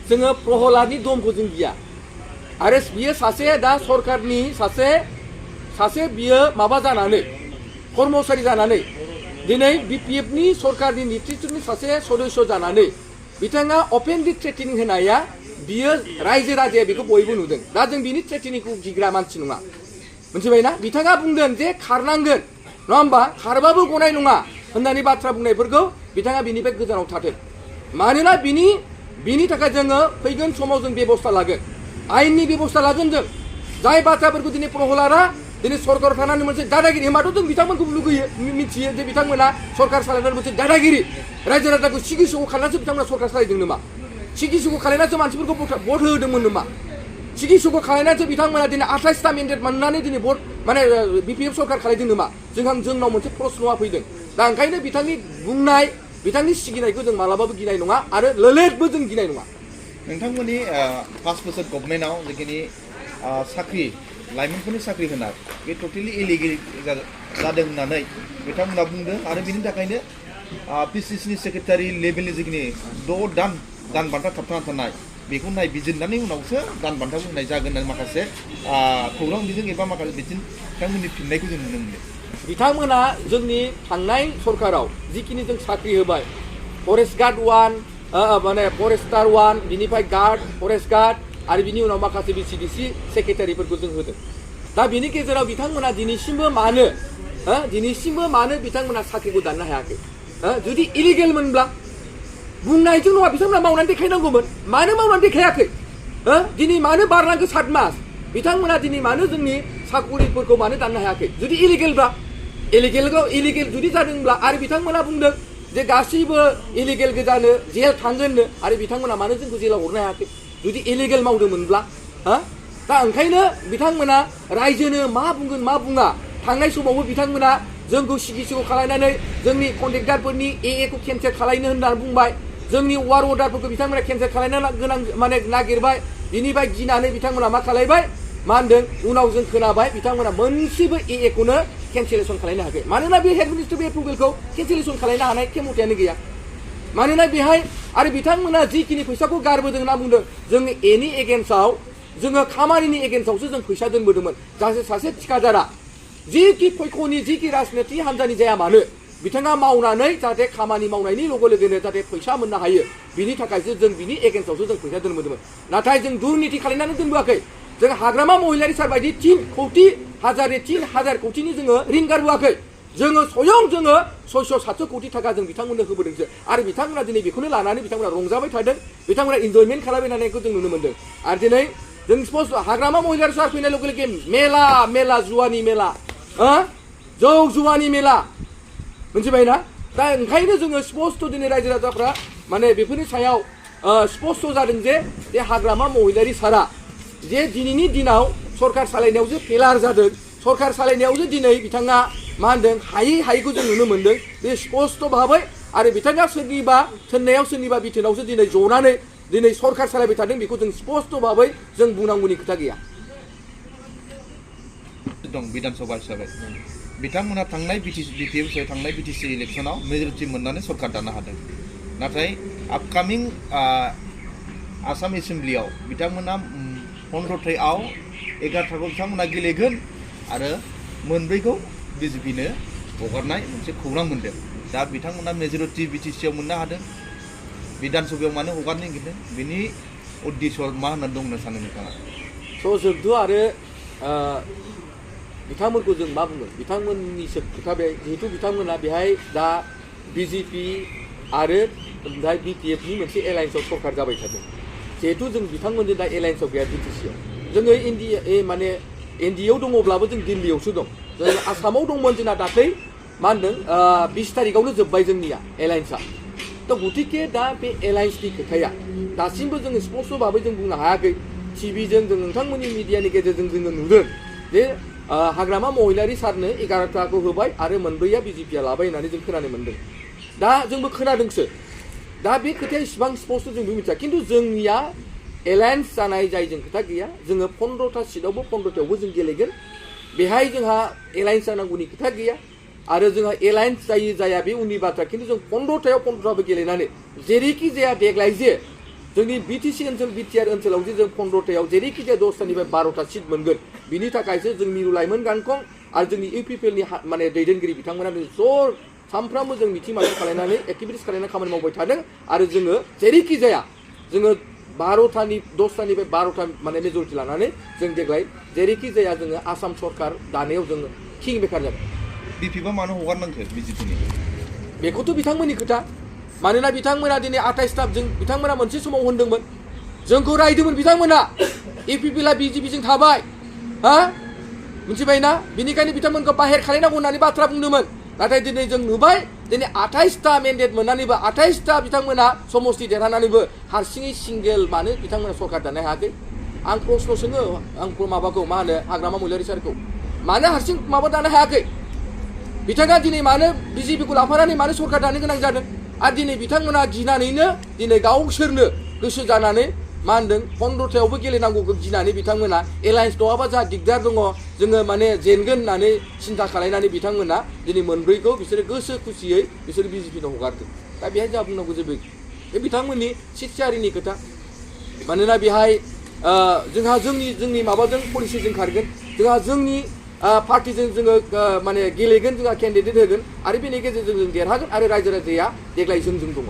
जोङो प्रहलादनि दमखौ जों गिया आरो बियो सासे दा सरकारनि सासे बियो माबा जानानै कर्मचारि जानानै दिनै बिपिएफनि सरकारनि नेतृत्वनि सासे सदस्य जानानै बिथाङा अपेनलि थ्रेटिनिं होनाया बियो रायजो राजाया बेखौ बयबो नुदों दा जों बिनि थ्रेटिनिंखौ गिग्रा मानसि नङा मिथिबायना बिथाङा बुंदों जे खारनांगोन नङा होमबा खारबाबो गनाय नङा होननानै बाथ्रा बुंनायफोरखौ बिथाङा बिनिफ्राय गोजानाव थाथों मानोना बिनि थाखाय जोङो फैगोन समाव जों बेबस्था लागोन आयेननि बेबस्था लागोन जों जाय बाथ्राफोरखौ दिनै प्रहलादा दिनै सरकार थानानै मोनसे दादागिरि होनबाथ' जों बिथांमोनखौ लुगैयो मिथियो जे बिथांमोना सरकार सालायनानै मोनसे दादागिरि रायजो राजाखौ सिगि सिगि खालामनानैसो बिथांमोना सरकार सालायदों नामा सिगि सिगि खालामनानैसो मानसिफोरखौ भट होदोंमोन नामा सिगि सिगि खालामनानैसो बिथांमोना दिनै 28टा मेन्डेट मोननानै दिनै भट माने बिपिएफ सरकार खालायदों नामा जोंनाव मोनसे प्रश्नआ फैदों दा ओंखायनो बिथांनि बुंनाय बिथांनि सिगिनायखौ जों मालाबाबो गिनाय नङा आरो लोलेदबो जों गिनाय नङा नोंथांमोननि 5 बोसोर गभर्नमेन्टआव जिखिनि साख्रि लाइमोनफोरनि साख्रि होनाय बे टटेलि इलिगेल जादों होननानै बिथांमोना बुंदों आरो बिनि थाखायनो पिसिसिनि सेक्रेटारि लेभेलनि जिखिनि 6 दान बान्था थाबथाना थानाय बेखौ नायबिजिरनानै उनावसो दान बान्था होनाय जागोन होननानै माखासे खौरां बिजों एबा माखासे बिथांमोननि फिननायखौ जों नुनो मोनदों बिथांमोना जोंनि थांनाय सरकाराव जिखिनि जों साख्रि होबाय फरेस्ट गार्ड 1 माने फरेस्टार 1 बिनिफ्राय गार्ड फरेस्ट गार्ड आरो बिनि उनाव माखासे बिसिडिसि सेक्रेटारिफोरखौ जों होदों दा बिनि गेजेराव बिथांमोना दिनैसिमबो मानो बिथांमोना साख्रिखौ दाननो हायाखै जुदि इलिगेलमोनब्ला बुंनायजों नङा बिथांमोना मावनानै देखायनांगौमोन मानो मावनानै देखायाखै दिनै मानो बारनांगौ 7 मास बिथांमोना दिनै मानो जोंनि साख्रिफोरखौ मानो दाननो हायाखै जुदि इलिगेल जुदि जादोंब्ला आरो बिथांमोना बुंदों जे गासैबो इलिगेल गोजानो जेल थांगोननो आरो बिथांमोना मानो जोंखौ जेलाव हरनो हायाखै जुदि इलिगेल मावदोंमोनब्ला दा ओंखायनो बिथांमोना रायजोनो मा बुंगोन मा बुङा थांनाय समावबो बिथांमोना जोंखौ सिगि खालायनानै जोंनि कन्ट्रेक्टारफोरनि एखौ केन्सेल खालायनो होननानै बुंबाय जोंनि वार अर्डारफोरखौ बिथांमोना केन्सेल खालायनो गोनां माने नागिरबाय बिनिफ्राय गिनानै बिथांमोना मा खालायबाय मा होनदों उनाव जों खोनाबाय बिथांमोना मोनसेबो एखौनो केन्सेलेसन खालायनो हायाखै मानोना बे हेड मिनिस्ट्रि एप्रुभेलखौ केन्सेलेसन खालायनो हानाय खेमथायानो गैया मानोना बेहाय आरो बिथांमोना जिखिनि फैसाखौ गारबोदों होनना बुंदों जोंनि एनि एगेन्स्टआव जोङो खामानिनि एगेन्स्टआवसो जों फैसा दोनबोदोंमोन जाहाथे सासे थिखादारा जिखि फैख'नि जिखि राजनिति हान्जानि जाया मानो बिथाङा मावनानै जाहाथे खामानि मावनायनि लोगो लोगोनो जाहाथे फैसा मोननो हायो बिनि थाखायसो जों बिनि एगेन्स्टआवसो जों फैसा दोनबोदोंमोन नाथाय जों दुर्निति खालायनानै दोनबोआखै जों हाग्रामा महिलारि सार बायदि 3,000 कौटिनि जोङो ऋण गारबोआखै जोङो स्वयं जोङो 600-700 कौटि थाखा जों बिथांमोननो होबोदोंसो आरो बिथांमोना दिनै बेखौनो लानानै बिथांमोना रंजाबाय थादों बिथांमोना इन्जयमेन्ट खालामबाय थानायखौ जों नुनो मोन्दों आरो दिनै जों सप'ज हाग्रामा महिलारि सार फैनाय लोगो लोगो मेला जुवानि मेला जौ जुवानि मेला मिथिबायना दा ओंखायनो जोङो स्पष्ट दिनै रायजो राजाफ्रा माने बेफोरनि सायाव स्पष्ट जादों जे बे हाग्रामा महिलारि सारा जे दिनैनि दिनाव सरकार सालायनायाव जे फेलार जादों सरकार सालायनायाव जे दिनै बिथाङा मा होनदों हायैखौ जों नुनो मोन्दों बे स्पष्ट भाबै आरो बिथाङा सोरनिबा बिथोनावसो दिनै जनानै दिनै सरकार सालायबाय थादों बेखौ जों स्पष्ट भाबै जों बुंनांगौनि खोथा गैया दं बिधान सभा हिसाबै बिथांमोना थांनाय बिपिएफ थांनाय बिटिसि इलेक्सनाव मेजरिटि मोननानै सरकार दानो हादों नाथाय आपकामिं आसाम एसेम्ब्लियाव बिथांमोना 15थायाव 11थाखौ बिथांमोना गेलेगोन आरो मोनब्रैखौ बिजेपिनो हगारनाय मोनसे खौरां मोनदों दा बिथांमोना मेजरिटि बिटिसिआव मोननो हादों बिधान सभायाव मानो हगारनो नागिरदों बिनि उद्देश्य मा होननानै दं होनना सानो नोंथाङा जोंथ' आरो बिथांमोनखौ जों मा बुङो बिथांमोननिसो खोथा बे जिहेतु बिथांमोना बेहाय दा बिजेपि आरो ओमफ्राय बिपिएफनि मोनसे एलायन्सआव सरकार जाबाय थादों जिहेतु जों बिथांमोनजों दा एलायन्सआव गैया बिटिसिआव जोङो माने एनडिएआव दङब्लाबो जों दिल्लीयावसो दं जों आसामाव दंमोन जोंना दाख्लै मा होनदों 20 तारिखआवनो जोब्बाय जोंनिया एलायन्सआ दा गतिके दा बे एलायन्सनि खोथाया दासिमबो जोङो स्पष्ट भाबै जों बुंनो हायाखै टिभिजों जों नोंथांमोननि मिडियानि गेजेरजों जोङो नुदों जे हाग्रामा महिलारि सारनो 11थाखौ होबाय आरो मोनब्रैया बिजेपिया लाबाय होननानै जों खोनानो मोन्दों दा जोंबो खोनादोंसो दा बे खोथाया इसिबां स्पष्ट जोंबो मिथिया खिन्थु जोंनिया एलायन्स जानाय जायजों खोथा गैया जोङो 15था सिटआवबो 15थायावबो जों गेलेगोन बेहाय जोंहा एलायन्स जानांगौनि खोथा गैया आरो जोंहा एलायन्स जायो जाया बे उननि बाथ्रा खिन्थु जों 15थायाव 15थाबो गेलेनानै जेरैखि जाया देग्लाय जे जोंनि बिटिसि ओनसोल बिटिआर ओनसोलाव जे जों 15थायाव जेरैखि जाया 10थानिफ्राय 12था सिट मोनगोन बिनि थाखायसो जों मिरु लाइमोन गांखं आरो जोंनि इउपिपिएलनि माने दैदेनगिरि बिथांमोना ज' सानफ्रामबो जों मिथिं माथि खालामनानै एक्टिभिटिस खालामनानै खामानि मावबाय थादों आरो जोङो जेरैखि जाया जोङो 10थानिफ्राय 12था माने मेजरिटि लानानै जों देग्लाय जेरैखि जाया जोङो आसाम सरकार दानायाव जोङो किं मेकार जादों। बिपिएफआ मानो हगारनांगौ बिजेपिनि? बेखौथ' बिथांमोननि खोथा मानोना बिथांमोना दिनै 28था जों बिथांमोना मोनसे समाव होनदोंमोन जोंखौ रायदोंमोन बिथांमोना इउपिपिएलआ बिजेपिजों थाबाय हा मिथिबायना बिनिखायनो बिथांमोनखौ बाहेर खालायनांगौ होननानै बाथ्रा बुंदोंमोन नाथाय दिनै जों नुबाय दिनै 28था मेन्डेट मोननानैबो 28था बिथांमोना समस्ति देरहानानैबो हारसिङै सिंगेल मानो बिथांमोना सरकार दानो हायाखै आं प्रश्न सोङो आं माबाखौ मा होनो हाग्रामा महिलारि सारखौ मानो हारसिं माबा दानो हायाखै बिथाङा दिनै मानो बिजेपिखौ लाफानानै मानो सरकार दानो गोनां जादों आरो दिनै बिथांमोना गिनानैनो दिनै गावसोरनो गोसो जानानै मा होनदों 15थायावबो गेलेनांगौखौ गिनानै बिथांमोना एलायन्स नङाबा जा दिगदार दङ जोङो माने जेनगोन होननानै सिन्था खालायनानै बिथांमोना दिनै मोनब्रैखौ बिसोरो गोसो खुसियै बिसोरो बिजेपिनो हगारदों दा बेहाय जोंहा बुंनांगौ जेबो बे बिथांमोननि सिटसारिनि खोथा मानोना बेहाय जोंहा जोंनि माबाजों पलिसिजों खारगोन जोंहा जोंनि पार्टिजों जोङो माने गेलेगोन जोंहा केन्डिडेट होगोन आरो बेनि गेजेरजों जों देरहागोन आरो रायजो राजाया देग्लाय जोंजों दङ।